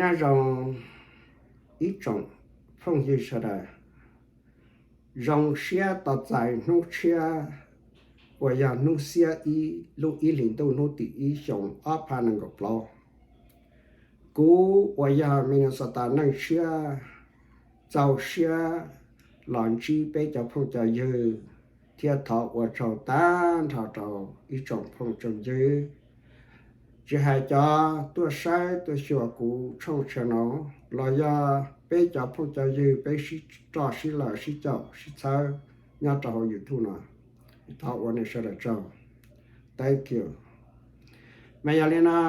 Nyob zoo ib tsoom phooj ywg sawv daws, zoo siab tos txais hnub tshiab uas yog hnub xiab ib lub ib hlis ntuj hnub tim ib xyoo ob phav nees nkaum plaub. Kuv uas yog Minnesota Neej Tshiab txaus siab los ntsib peb cov phooj cov ywg thiab thov ua tsaug tag nrho rau ib tsoom phooj tsoom ywg, tsis hais cov tuaj saib tuaj xyuas kuv tshooj channel no, los yog peb cov phooj cov ywg peb sib roj sib laws sib caum sib txhawb nyob rau hauv YouTube no. Thov ua nej sawv daws tsaug. Thank you. Mas yog li no,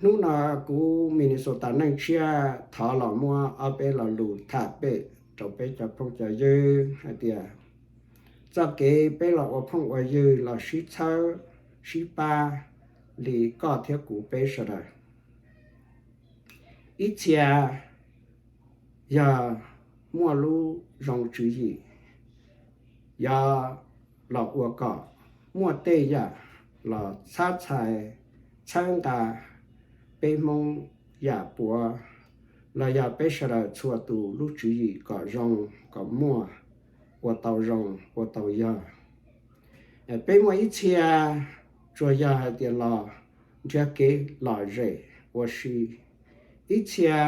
hnub no kuv Minnesota Neej Tshiab thov los muab ob peb lo lus tham pem rau peb cov phooj cov ywg hais tias txoj kev peb los ua phooj ua ywg los sib txhawb sib pab li koj thiab kuv peb sawv daws. Ib txhia yog muaj lub zoo tswv yim, yog los ua kom muaj tej yam los txhab txhais txhawb nqa peb Hmoob yam puav, los yog peb sawv daws txhua tus lub tswv yim kom zoo kom muaj, ua tau zoo ua tau yog. Peb muaj ib txhia tsuas yog hais tias los nrhiav kev lom zem ua si, ib txhia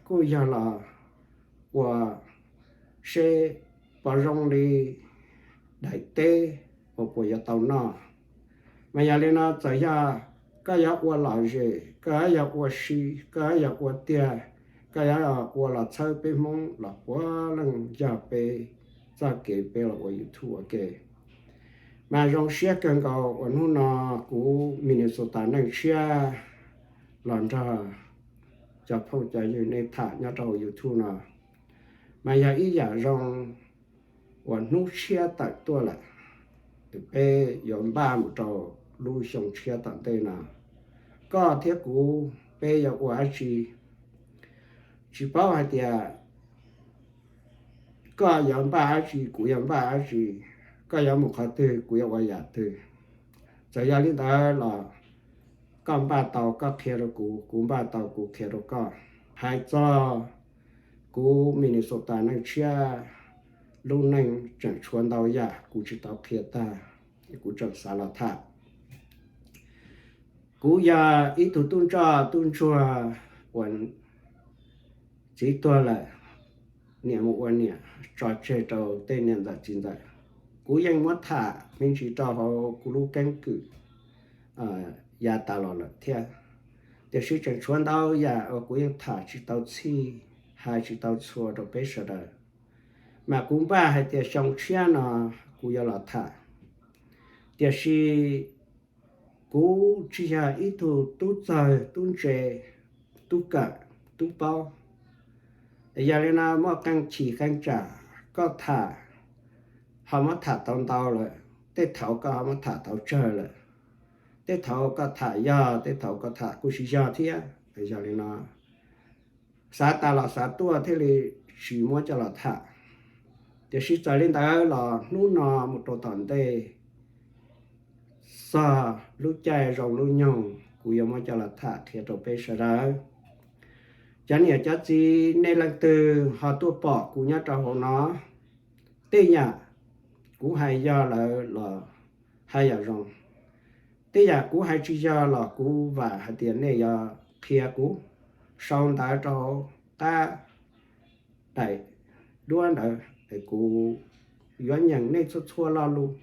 kuj yog los ua seb pom zoo li daim teb uas puas yuav tau noj. Mas yog li no txawm yog koj yuav ua lom zem, koj yuav ua si, koj yuav ua tiag, koj yuav ua los txhawb peb Hmoob los puav leej yog peb txoj kev peb los ua YouTube ua ke. Mas zoo siab kawg nkaus uas hnub no kuv Minnesota Neej Tshiab los nrog cov phooj cov ywg nej tham nyob rau hauv YouTube no. Mas yog ib yam zoo uas hnub tshiab tawm tuaj lawm, peb yuav npaj mus rau lub xyoo tshiab tom ntej no. Koj thiab kuv peb yuav ua dab tsi? Tsis paub hais tias koj yuav npaj dab tsi, kuv yuav npaj dab tsi, koj yuav mus qhov twg, kuv yuav ua yam twg. Txawm yog li ntawd los koj npaj tau koj qhia rau kuv, kuv npaj tau kuv qhia rau koj. Hais txog kuv Minnesota Neej Tshiab lub neej tseem tshuav ntau yam kuv tsis tau qhia tag, kuv tseem xav los tham. Kuv yog ib tug tub ntsoj tub ntsuag uas txiv tuag lawm, niam mus ua niam tso tseg rau tej niam ntxawm txiv ntxawm. Kuv yeej muab tham me ntsis rau hauv kuv lub keeb kwm yav tas los lawm thiab, tiam sis tseem tshuav ntau yam uas kuv yeej tham tsis tau txhij, hais tsis tau txhua rau peb sawv daws. Mas kuv npaj hais tias xyoo tshiab no kuv yuav los tham, tiam sis kuv tsis yog ib tug tub txawg tub ntse, tub kawm tub paub. Yog li no muaj qee chim qee tsam koj tham ho muab tham tau ntau lawm, tej thaum koj ho muab tham tau tsawg lawm. Tej thaum koj tham yog, tej thaum koj tham kuj tsis yog thiab. Yog li no xav tas los xav tuaj thiaj li tsis muab coj los tham. Tiam sis txawm li ntawd los hnub no mus rau tom ntej txog lub caij zoo lub nyoog kuv yuav muab coj los tham qhia rau peb sawv daws. Cov niam cov txiv nej leej twg ho tuaj pom kuv nyob rau hauv no, tej yam kuv hais yog lawm los hais yam zoo, tej yam kuv hais tsis yog los kuv vam hais tias nej yuav qhia kuv. Sau ntawv rau hauv qab daim duab ntawd es kuv yuav nyeem nej txhua txhua lo lus.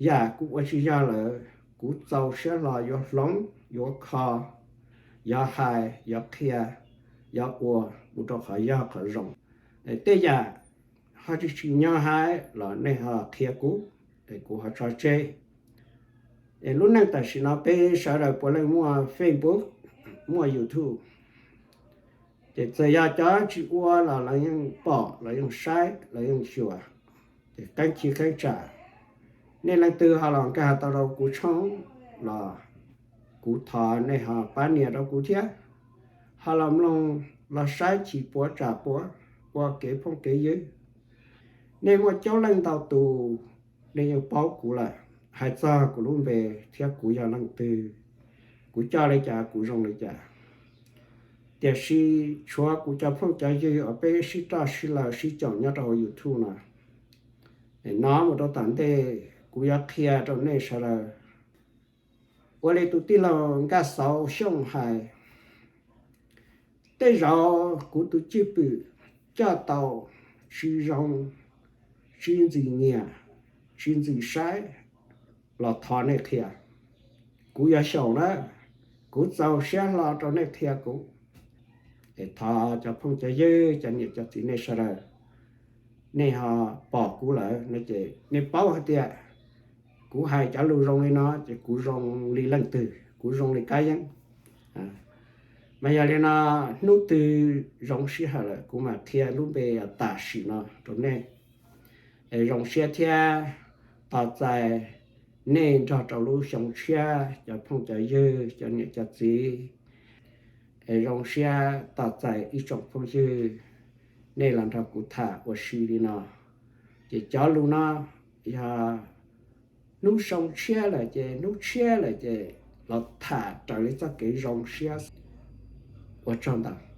Yam kuv ua tsis yog lawm kuv txaus siab hlo yuav hloov yuav kho, yuav hais yuav qhia, yuav ua mus rau qhov yog qhov zoo. Tej yam ho tsis tsim nyog hais los nej ho qhia kuv, es kuv ho tso tseg. Es lub neej tam sim no peb sawv daws puav leej muaj Facebook, muaj YouTube, ces txawm yog cov tsis ua los lawv yeej pom, lawv yeej saib, lawv yeej xyuas. Ces qeeb chim qeeb tsam nej leej twg ho los nkag tau rau kuv tshooj los kuv thov nej ho pab nias rau kuv thiab, ho los mloog los saib chim puav tsam puav ua kev phooj kev ywg. Nej muaj coob leej ntau tus nej yeej paub kuv lawm, hais txog kuv lub npe thiab kuv yog leej twg, kuv coj li cas kuv zoo li cas. Tiam sis tshuav kuv cov phooj cov ywg uas peb sib roj sib law sib caum nyob rau hauv YouTube no, no mus rau tom ntej kuv yuav qhia rau nej sawv daws. Ua li tus tij laug Nkaj Xauv Xyooj hais, tej zaum kuv tus cwj pwm coj tau tsis zoo, tsis ntxim nyiam, tsis ntxim saib los thov nej qhia. Kuv yuav xyaum na, kuv txaus siab hlo rau nej qhia kuv. Es thov cov phooj cov ywg, cov niam cov txiv nej sawv daws, nej ho pom kuv lawm no ces nej paub hais tias kuv hais cov lus zoo li no ces kuv zoo li leej twg, kuv zoo li Kab Yeeb. Mas yog li no, hnub twg zoo sij hawm lawm kuv mam qhia lub npe tam sim no rau nej. Es zoo siab thiab tos txais nej nrog rau lub xyoo tshiab cov phooj cov ywg, cov niam cov txiv. Es zoo siab tos txais ib tsoom phooj ywg, nej los nrog kuv tham ua si li no. Ces cov lus no yog hnub xyoo tshiab lawm ces hnub tshiab lawm ces los tham raws li txoj kev zoo siab. Ua tsaug ntau.